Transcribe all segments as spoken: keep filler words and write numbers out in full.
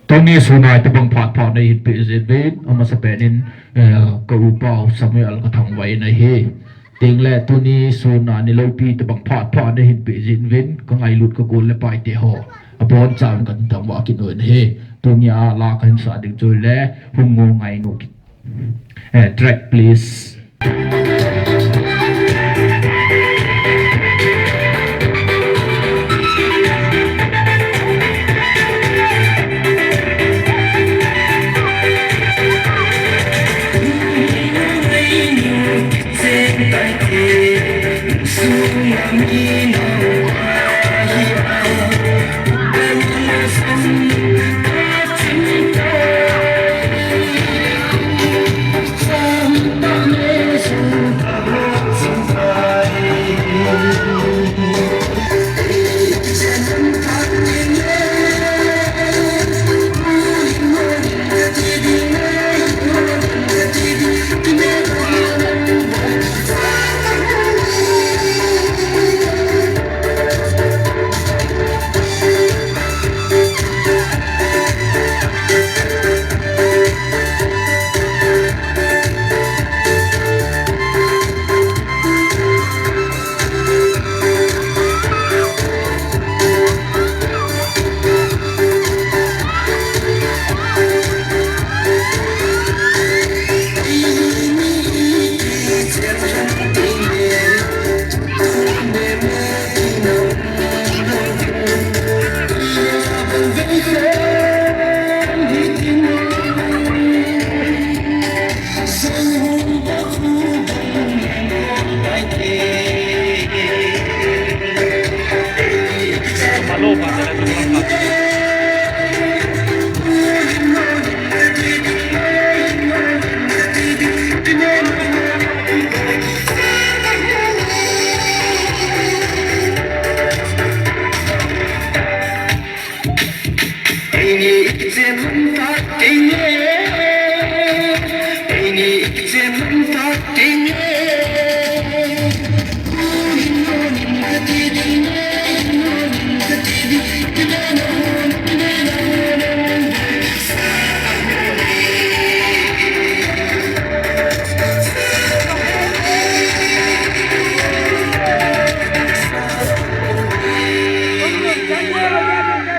Tuni sun a itobang phat phat nei hin pe jin uvin, amasapen in, eh, ka upa u Samuel ka thangvah in ahi. Tin le tuni sun a ni loupi tobang phat phat nei hin pe jin uvin, ka ngailut ka gol le paite ho. Abon chauvin ka thangvah kit uvin ahi. Tuni a la ka hin sa ding chu le, hung ngol ngai nu kit. Eh, track, please.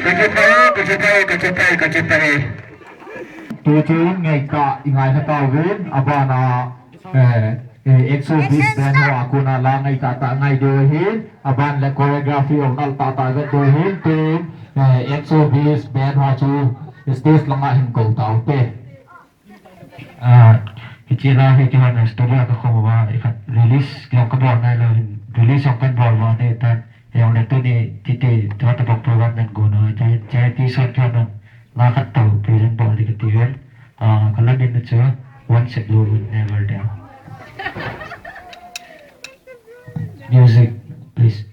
Kache pai, kache pai, kache pai, kache pai. Tuchun ngaitah i ngaikha tauvin, abana, eh, eh, Exo Beast Band ho a kona la ngaitah tah ngai diu ahin, aban le choreography jong nal tah tah vet diu ahin, tun, eh, Exo Beast Band ho chu stage langa hin kou taute. Ah, hiche la hi kihona studio ka khom uva, ikhat release jong ka bol nai lou hin, release jong kan bol uva ahitan, hijongle tuni titi tua tabang program nan gon uva, jai, jai ti son kihona, la khat tah present bol ding kati uvin, ah, ka la min na chu, One Step Low Will Never Down. Music, please.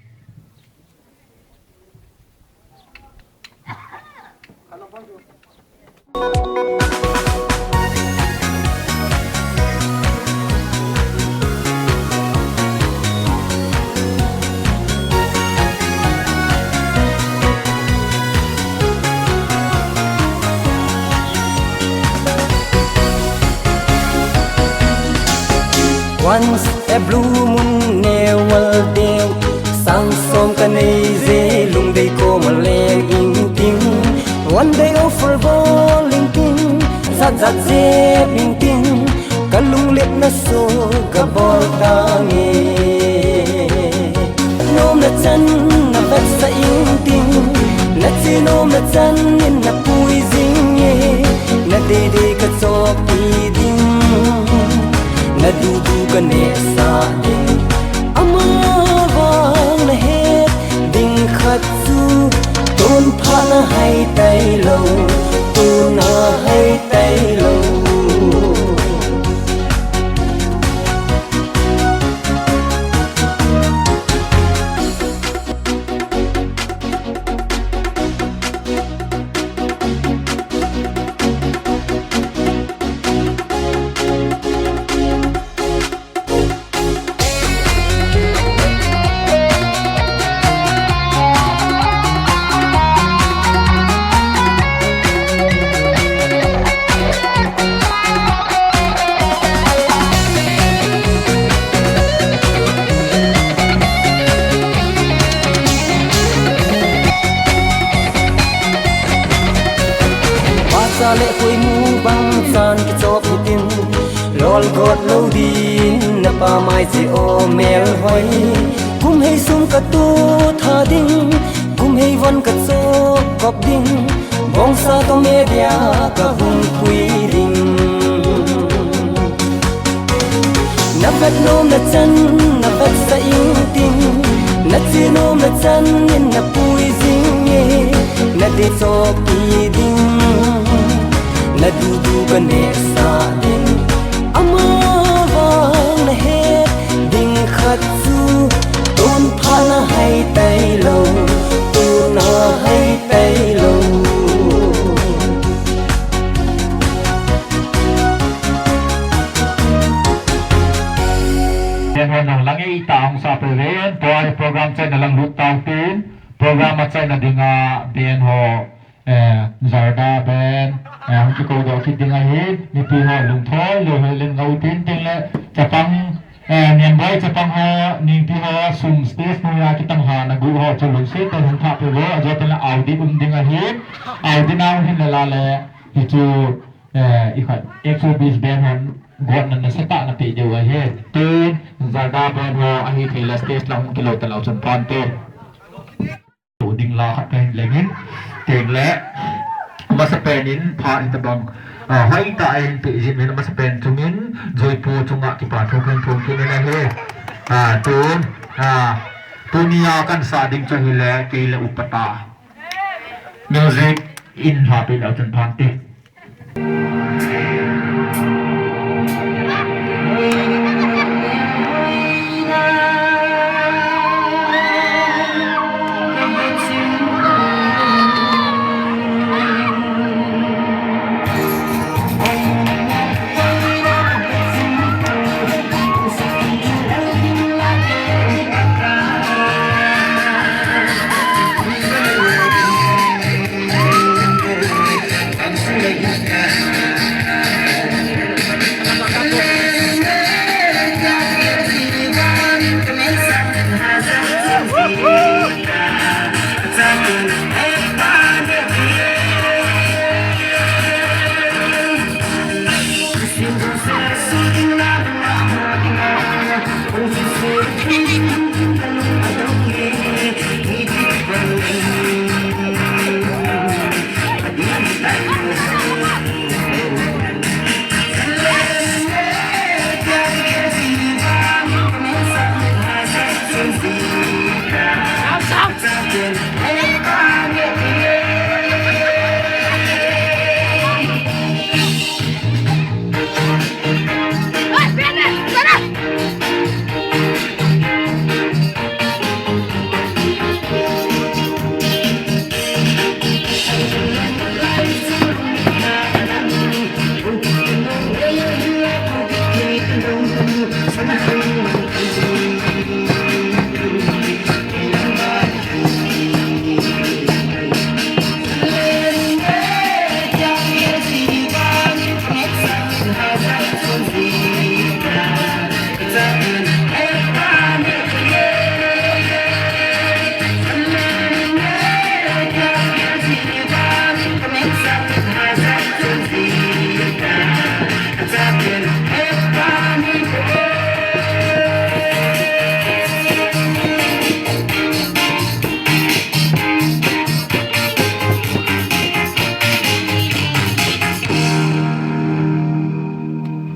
Once a blue moon never ding, sang som ka nei je lungdei koma leng ingting. One day offer bol ingting, jat jat jep ingting, ka lungletna song ka bol tange. Nomna chan na vetsah ingting, na che nomna chan in na pui jing e, na dei dei ka chohpeh ding, na dudu ka nehsah ding. Ama vang na het ding khat chu, tun phat na hai tailou, tun na hai tailou. Ol got lo din na pa mai che o mel hoi. Kum hei sum ka tu tha ding, kum hei von ka cho kop ding. Bongsa to media ka hung pui ding. Na vet nom na chan na vet sa ing ting. Na che nom na chan in na pui zing e. Na de cho ki ding. Na du du ka ne sa ding. Ama vang na he ding khat chu. Tun pha na hai tai lo. Tu na hai tai lo. Hen hen nang lang e ita ang sa pe ven. Tua program chai na lang lut tau tin. Program a chai na dinga ben ho. Eh, Zarda ben, eh, hung kikou doh kit ding ahi, mipi ho lungthoi lou hel in ngau tin tin le, chapang, eh, Niamboi chapang ho, ningpi ho, sum stage noiya kitam ha na gu ho, chu lungset tah in hung thah peh uvo, ajo tah le audi um ding ahi, audi nau hin le la le, hichu, eh, ikhat, Exo Beast band hon, got na nasa tah na pe diu ahi, tin, Zarda band ho, ahi thei le stage la hung kilou talou chun phan te. Ding la khat kahin lengin, teng le, masapen in pha hitabang, ah, hoitah in pe jin min masapen chungin, Joipu chunga kipa thu kahin thum kit in ahi. Ah, tun, ah, tunia kan sa ding chu hile, kei le upata. Music in la pe le chun phan te.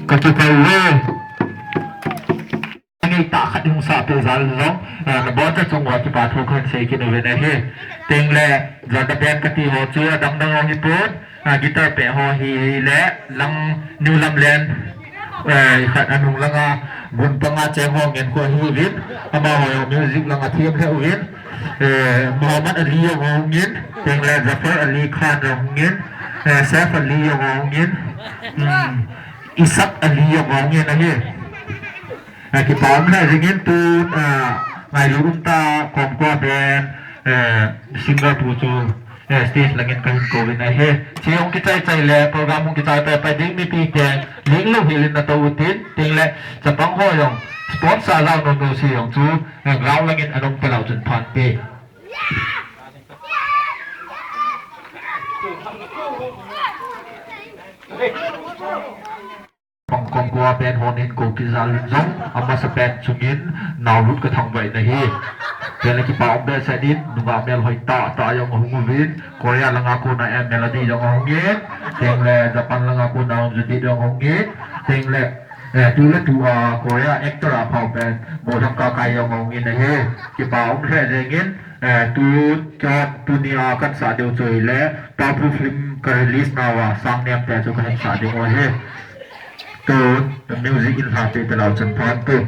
Ka kipah uve. Ngei tah khat hung sah peh jal jong, ah, na boncha chung uva kipa thu kahin sei kit uve ahi. Teng le, Zarda band kati ho chu, adang dang ho hi pon, ah, guitar peh ho hi le, lang New Lamlen, eh, khat anung langa, gun panga cheng ho ngen ko hi uvin, amaho jong music langa them le uvin, eh, Muhammad Ali jong ho ngin, teng le Zafar Ali Khan jong ngin, eh, Saif Ali jong ho ngin, hmm, Isak Ali jong ho ngin ahi. Eh, kipa um lheh jingin tun, eh, ngailut um tah, Komkua band, eh, singer pu chu, eh, stage langin kahin kouvin ahi. Hiche hung kichai chai le, program hung kichai pai pai ding mipi te, ling lou hel in na tou utin, teng le, chapang ho jong, sponsor jao nom nom se jong chu, eh, ground langin ana um talou chun phan te. Pang Komkua pen hon hin kou kijal un jong, amasa pen chungin naolut kathangvah in ahi. Tengle kipa um behseh in, nungah melhoi tah tah jong ahung uvin, Korea langa kona M Melody jong ahung in, tengle Japan langa kona Judith jong ahung in, tengle, eh, tu le tu a Korea actor a phao pen, Bothang Kakai jong ahung in ahi. Kipa um lheh jeng in, eh, tu, tunia kahin sah diu chu ahile, Paophu film ka release nauva, sang nem te chu kahin sah diu ahi. Tun, music in lha te te lau chun phan tu.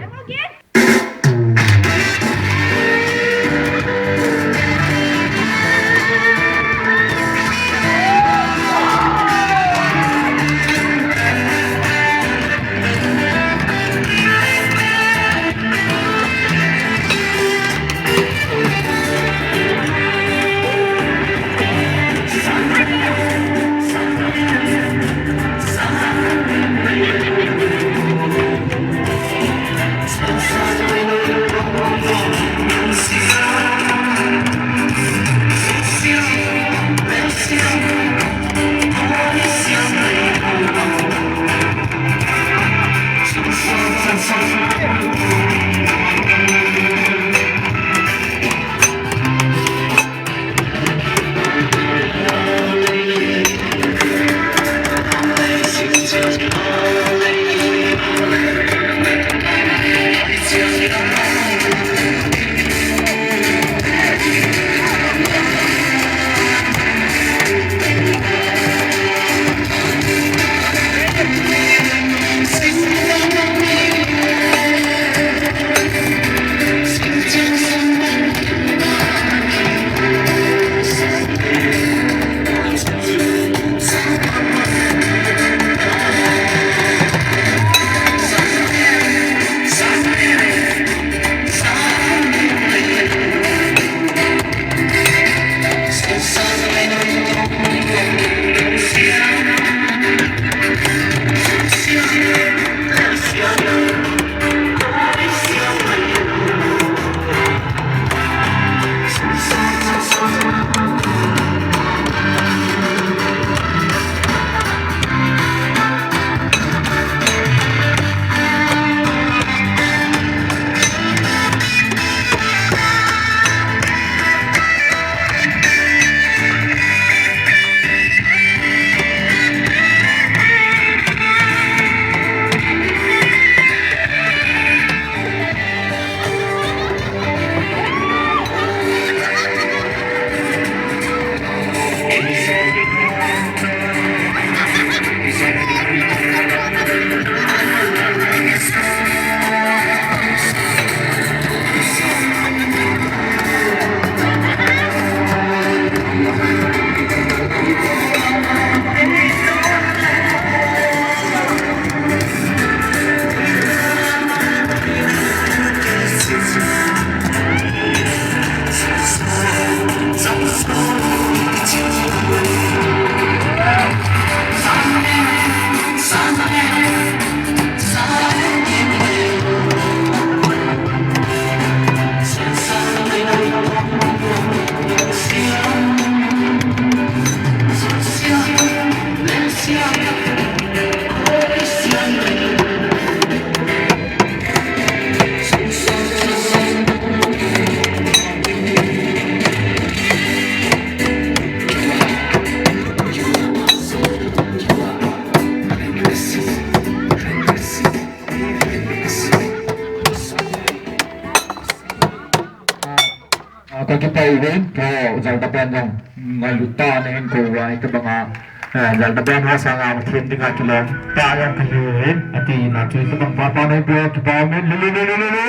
Ah, ka kipah uvin, ko Jalda band jong ngailut tah in ahin kou uva, hitobang a, eh, Jalda band ho sanga mathem dinga kilom tah jong kahi uvin, ati na chu hitobang pa pa nei bia kipa umin, lulu, lulu, lulu.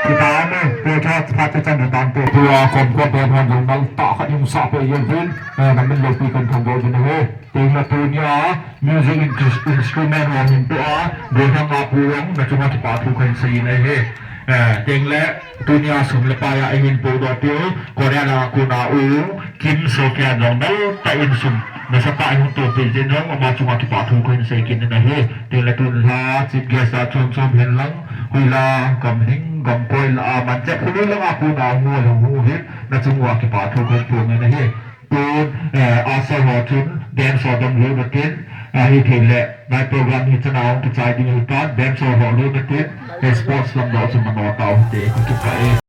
Kipa umin, ko cha phat cha chan tante. Tua Komkua band hon jong nal tah khat jong sah peh uvin, eh, namin loupi kahin thangvah uvin ahi. Tengle tunia music in-, instrument ho hin po a, Bothang a pu jong nachunga kipa thu kahin sei in ahi. Eh, tengle tunia sum le pai a eihin podoh piu, Korea langa kona U Kim Seo Kyain jong nal tah in sum nasatah in hung tohpeh jeh in jong ama chunga kipa thu kahin sei kit in ahi. Tengle tun lha chief guest a chom chom hen lang, hoila, gamhing, gamkoi la a man jep, khului langa kona U hung hung hin, nachung uva kipa thu kahin phong in ahi. Tun, eh, Asal ho chun dance ho dong lou natin, Ahithei le, nai program hi chana hung kichai ding hitan, dance ho ho lou na tin, sports lam doh chu mano tau hite, kakipah e.